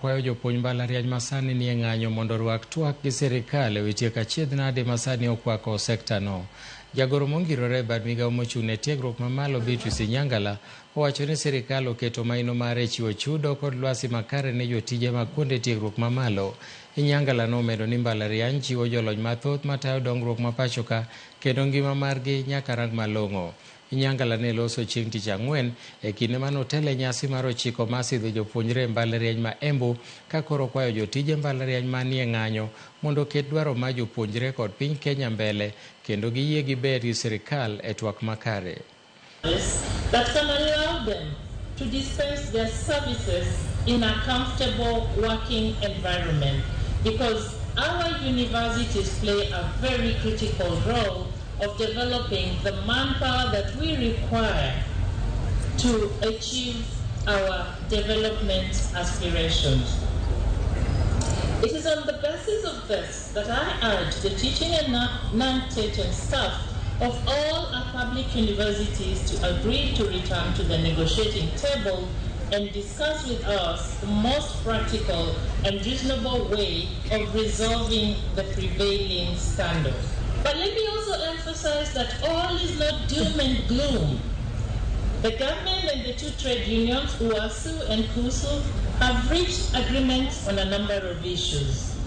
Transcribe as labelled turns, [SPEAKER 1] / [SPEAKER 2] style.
[SPEAKER 1] Kwayo jopuonj mbalariany masani nie ng'anyo mondo orwak twak gi sirikal ewi tieko achiedh nade masani okwako sekta no. Jagoro mongirore e bad migawo mochung' ne tiegruok mamalo Beatrice Inyangala owacho ni sirikal oketo maino mare e chiwo chudo kod lwasi makare ne jotije mag kuonde tiegruok mamalo. Inyangala nomedo ni mbalariany chiwo jolony mathoth matayo dongruok ma pachoka kendo ngima margi nyaka rang malong'o. Inyangala ne loso chieng' tich ang'wen e kinde mane otelo e nyasi mar ochiko mar sidho jopuonjre e mbalariany ma Embu ka koro okwayo jotije mbalariany manie ng'anyo mondo oket dwaro mar jopuonjre kod piny Kenya mbele kendo giyie gibed gi sirikal e twak makare.
[SPEAKER 2] That can allow them to dispense their services in a comfortable working environment, because our universities play a very critical role of developing the manpower that we require to achieve our development aspirations. It is on the basis of this that I urge the teaching and non-teaching staff of all our public universities to agree to return to the negotiating table and discuss with us the most practical and reasonable way of resolving the prevailing standoff. But let me also emphasize that all is not doom and gloom. The government and the two trade unions, UASU and KUSU, have reached agreements on a number of issues.